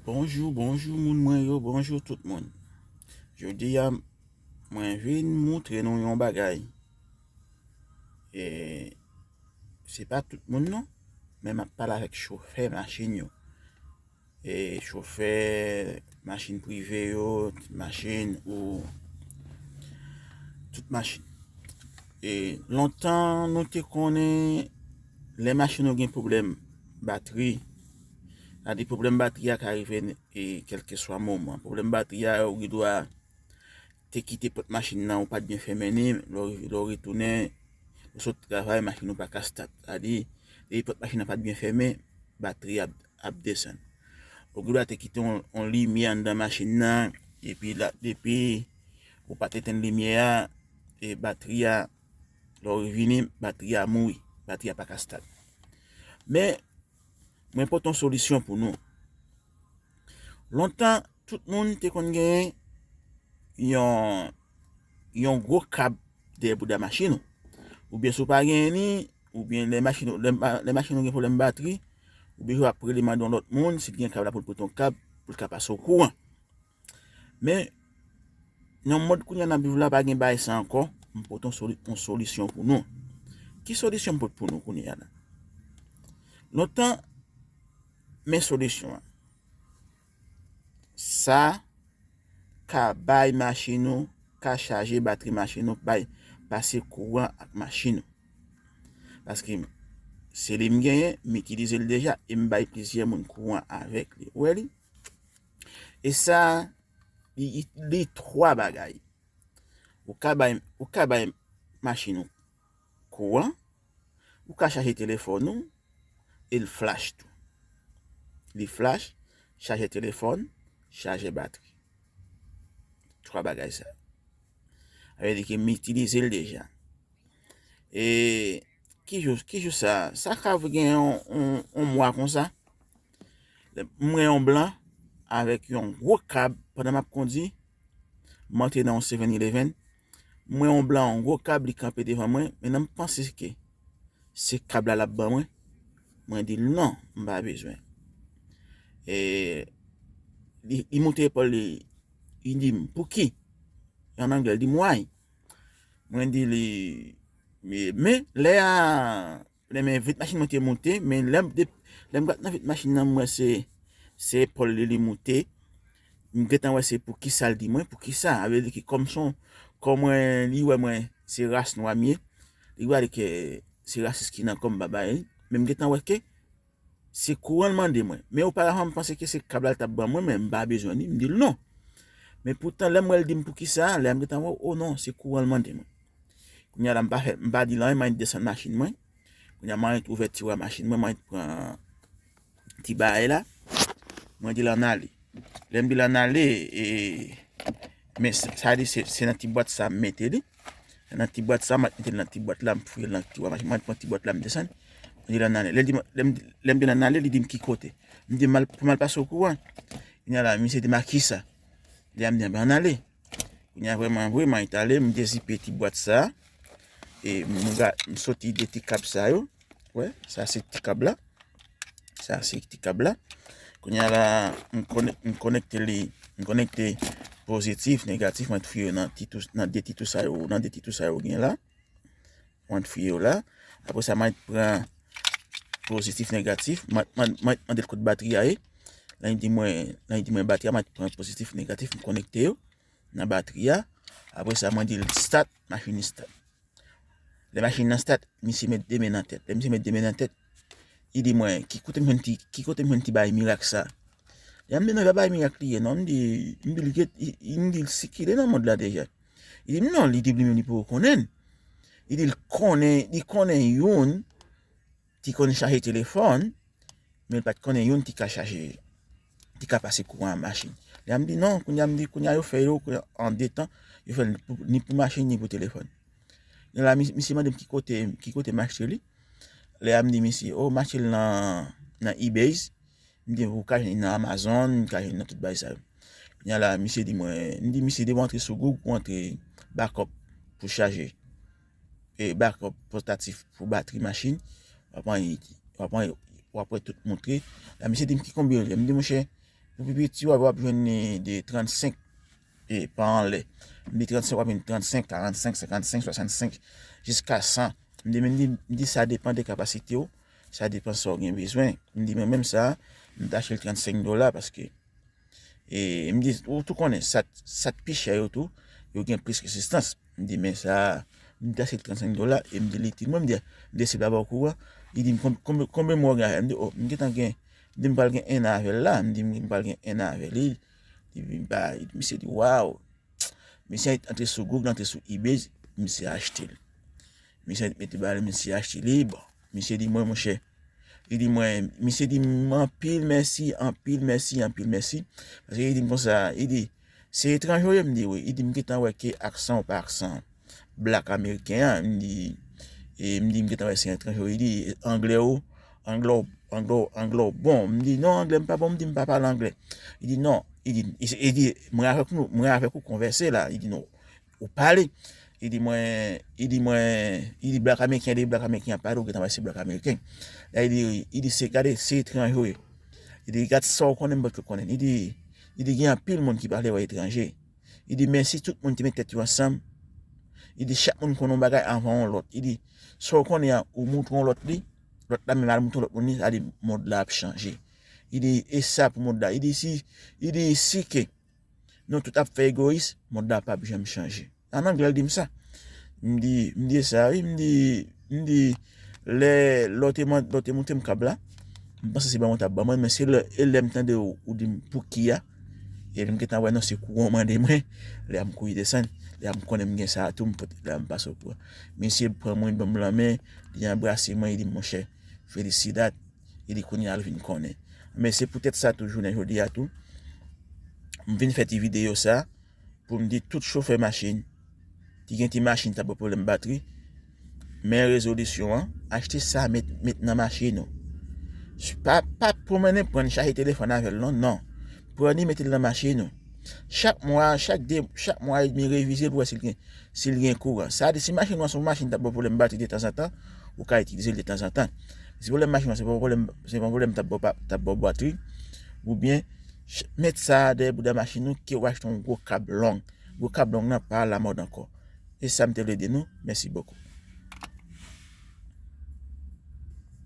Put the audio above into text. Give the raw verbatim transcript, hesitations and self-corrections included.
Bonjou, bonjou moun mwen yo, bonjou tout moun. Jodi a, mwen vin moutre nou yon bagay. E se pa tout moun non, men m ap pale avèk chofè machin yo. E chofè machin prive yo, machin ou tout machin. E lontan nou te konnen lè machin ou gen pwoblèm batri, sa di pwoblèm batri a ka rive e kèlkeswa moman. Pwoblèm batri a ou gen dwa te kite pòt machin nan, ou pa t byen fèmen li, lè w, lè w retounen, ou sot travay, machin ou pa ka stat. Sa di, depi pòt machin nan pa t byen fèmen, batri ap, ap desann. Ou gen dwa te kite yon, yon limyè anndan machin nan, epi la, depi ou pa t etenn limyè a, e batri a, lè w revini, batri a mouri, batri a pa ka stat. Men, mwen pote yon solisyon pou nou. Lontan, tout moun te konn genyen yon, yon gwo kab dèyè bouda machin ou. Oubyen si w pa genyen li, oubyen lè machin, lè, lè machin ou gen pwoblèm batri, ou bezwen ap rele mande yon lòt moun, si l gen kab la pou l pote yon kab, pou l ka pase w kouran. Men, nan mond kounye a n ap viv la, pa gen bagay sa ankò, m pote yon soli-, yon solisyon pou nou. Ki solisyon m pote pou nou kounye a la? Lontan, men solisyon an. Sa ka bay machin ou, ka chaje batri machin ou, bay pase kouran ak machin ou. Paske se li m genyen, m itilize l deja e m bay plizyè moun kouran avèk li. Ou wè li? E sa, li, li twa bagay. Ou ka bay, ou ka bay machin ou kouran, ou ka chaje telefòn ou, e l flach tou. Li flach, chaje telefòn, chaje batri. Twa bagay sa. Sa vle di ke m itilize l deja. E ki jou, ki jou sa? Sa ka gen yon, yon, yon mwa konsa. M wè yon blan avèk yon gwo kab pandan m ap kondi. M antre nan yon seven eleven. M wè yon blan, yon gwo kab, li kanpe devan mwen. Men nan m panse ke se kab la l ap ban mwen. Mwen di l non, m pa bezwen. E li, li moute epòl li, li di m, "Pouki?" An anglè, li di m, "Why?" Mwen di li, men, men lè a, lè men vit machin mwen te moute, men lè m, lè m gad nan vit machin nan, m wè se, se epòl li, li moute. M gentan wè se pou kisa l di mwen, pou kisa. Sa vle di ke kòm son, kòm mwen, li wè mwen, se ras nwa m ye. Li wè ke se rasis ki nan kò m, m pa bay li. Men m gentan wè ke se kouran l mande mwen. Men oparavan, m panse ke se kab la l t ap ban mwen, men m pa bezwen li, m di l non. Men poutan, lè m wè l di m pou kisa, lè a m gentan wè, o non, se kouran l mande mwen. Kounye a la, m pa fè, m pa di l anyen, m annik desann machin mwen. Kounye a, m annik ouvè tiwa machin mwen, m annik pran ti bagay la. Mwen di l ann ale. Lè m di l ann ale, e, men sa, sa di se, se nan ti bwat sa m mete li. Se nan ti bwat sa, m mete l nan ti bwat la, m fouye l nan tiwa machin. Mwen pran ti bwat la, m desann. Mwen di l ann ale. Lè l di, lè m, lè m di l ann ale, li di m ki kote. M di m al, pou m al pase w kouran. Kounye a la, misye di m a kisa. Lè a m di, ann ale. Kounye a vrèman vre, m annik ale, m dezipe ti bwat sa. E m ga-, m soti de ti kab sa yo. Wè, sa se ti kab la. Sa se ti kab la. Kounye a la, m konek-, m konekte li, m konekte pozitif, negatif, mwen fouye yo nan ti tou, nan de ti tou sa yo, nan de ti tou sa yo gen la. Mwen fouye yo la. Apre sa, mwen pran pozitif, negatif, mwen, mwen, mwen mande l kot batri a ye. Lè l di mwen, lè l di mwen batri a, mwen pran pozitif, negatif, m konekte yo nan batri a. Apre sa, mwen di l start, machin nan start. Lè machin nan start, misye met de men nan tèt. Lè misye met de men nan tèt, li di mwen, ki kote m jwenn ti, ki kote m jwenn ti bagay mirak sa? Lè a m di non, e pa bagay mirak li ye non, m di, m di l get, m di l sikile nan mond la deja. Li di m non, li di li menm li poko konnen l. Li di l konnen, li konnen youn, ki konn chaje telefòn, men l pa t konnen youn ki ka chaje, ki ka pase kouran an machin. Lè a m di non, kounye a m di, kounye a yo fè yo, kounye a an de tan, yo fè l pou, ni pou machin, ni pou telefòn. Lè a la, mi-, misye mande m ki kote, ki kote m achte li. Lè a m di misye, o, m achte l nan, nan eBay. M di, ou ka jwenn li nan Amazon, ou ka jwenn li nan tout bagay sa yo. Kounye a la, misye di mwen, m di misye, depi w antre sou Google, ou antre backup pou chaje. E backup pòtatif pou batri machin, w ap antre, w ap antre, w ap wè tout moutre. La, misye di m ki konbyen yo ye. M di, monchè, Pou pi piti, w ap, w ap jwenn li de trannsenk e pa anlè. M di trannsenk, w ap jwenn trannsenk, karannsenk, senkannsenk, swasannsenk, jiska san. M di, men m di, m di sa depann de kapasite w, sa depann sa w gen bezwen. M di, mwen menm sa, m t achte l trannsenk dola paske, e, m di, ou tou konnen, sa, sa k pi chè yo tou, yo gen plis rezistans. M di, men sa, m di, achte l trannsenk dola, e m di, li itil mwen, m di, m di, si l pa ba w kouran, li di m, "Konb-, konbyen, konbyen mwa w gen avè l?" M di, o, m gentan gen, m di, m pral gen en an avè l la, m di, m pral gen en an avè li. Li vin ba, misye di, waw. Misye antre sou Google, antre sou eBay, misye achte l. Misye mete ba li, misye achte li, bon. Misye di mwen, monchè. Li di mwen, misye di m anpil mèsi, anpil mèsi, anpil mèsi. Paske li di m konsa, li di, se etranje w ye? M di wi. Li di m gentan wè ke aksan w pa aksan black ameriken an. M di, e m di m gentan wè se etranje w ye. Li di, anglè w, anglè w, anglè w, anglè w bon. M di, non, anglè m pa bon, m di m pa pale anglè. Li di, non, li di, li di, mwen avèk nou, mwen avèk ou konvèse la. Li di, non, ou pale. Li di mwen, li di mwen, li di black ameriken, li di black ameriken ap pale, ou gentan wè se black ameriken. La, li di, li di, se, gade, se etranje w ye. Li di, gad sa w konnen, m pa t konnen. Li di, li di, gen anpil moun ki pale wè etranje. Li di, men si tout moun te met tèt yo ansanm, li di, chak moun konnen yon bagay anvan yon lòt. Li di, sa w konnen an, ou montre yon lòt li, lòt la menm al montre yon lòt moun li, sa di mond la ap chanje. Li di, e sa pou mond la. Li di, si, li di, si ke nou tout ap fè egoyis, mond la p ap janm chanje. An anglè, l di m sa. M di, m di sa, wi, m di, m di, lè, lè w te man-, lè w te montre m kab la, m panse se ban mwen w t ap ban mwen, men se lè, e lè m tande w, ou di m pou ki a, e lè m gentan wè non se kouran w mande mwen, lè a m kouri desann, lè a m konnen m gen sa a tou, m pote, lè a m pase w kouran. Misye pran mwen, li ban m lanmen, li anbrase mwen, li di m, monchè, felisidat, li di kounye a l vin konnen. Men se poutèt sa tou, jounen jodi a tou, m vin fè ti videyo sa, pou m di tout chofè machin ki gen ti machin t ap gen pwoblèm batri, men rezolisyon an, achte sa, met, met nan machin ou. Pa, pa pwomennen, pran chaje telefòn avè l, non, non. Pran li, mete l nan machin ou. Chak mwa, chak de, chak mwa edmi, revize l pou wè si l gen, si l gen kouran. Sa di, si machin ou an se yon machin t ap gen pwoblèm batri de tanzantan, ou ka itilize l de tanzantan. Si pwoblèm machin ou an se pa pwoblèm, se pa pwoblèm t ap gen, t ap gen batri, oubyen ch-, met sa dèyè bouda machin ou ke w achte yon gwo kab long. Gwo kab long nan pa alamòd ankò. E sa m te vle di nou. Mèsi bokou.